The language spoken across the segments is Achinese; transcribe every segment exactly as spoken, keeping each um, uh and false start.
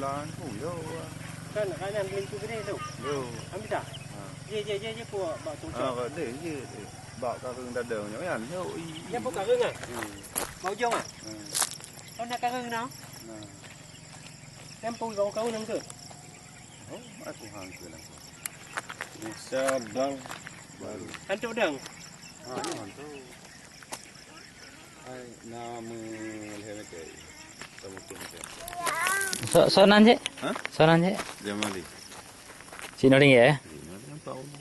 Lah, aku, yo. Kan, kan yang beli tu gede tu. Yo. Ambil dah. Ha. Ye, ye, ye, ye, puak bak tu. Ha, bak deh, ye, deh. Bak kareng dadang nyoe, yan, yo, i, i. Ya, bukan kareng ah? Hmm. Bak ujong ah? Hmm. Oh, nak kareng nah? Nah. Kan pun kau-kau nang ke? Oh, aku hang ke nang ke. Bisa bang baru. Hantu dong. Ah, ini hantu. Hai, nama lehai mete. Sama tu mete. So, so nan cek? Ha? So nan cek? Jamali. Cik Noring ya? Ini nampak umur.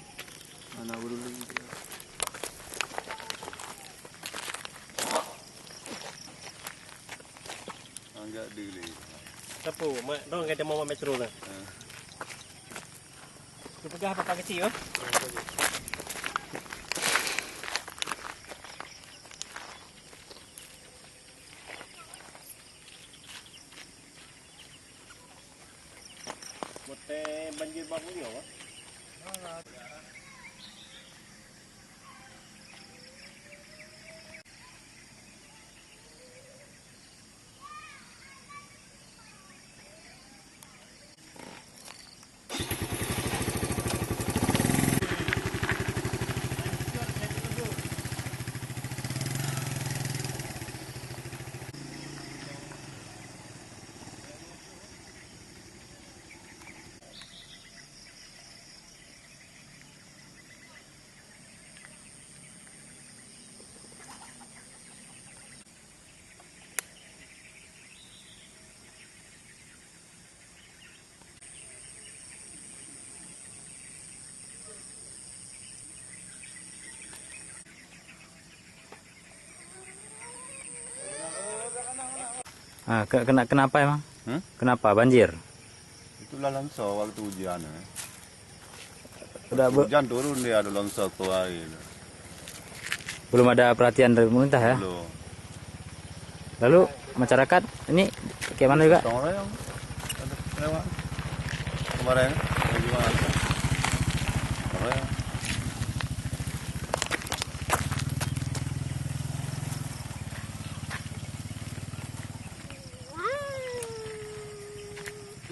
Anak berdua. Anggap dulu. Siapa? Mak, dong kata mama metro lah. Ha. Dipeugah apa kecil, oh? Mute banjir baru ni, apa? Ah, ke-, kena-, kenapa emang? Hmm? Kenapa banjir? Itulah longsor waktu hujan, eh. Udah be- Hujan turun dia ada longsor ke air. Belum ada perhatian dari pemerintah, ya? Belum. Lalu masyarakat ini bagaimana juga? Gotong royong. Ada lewat. Kemarin, hari Jumat. Gotong royong.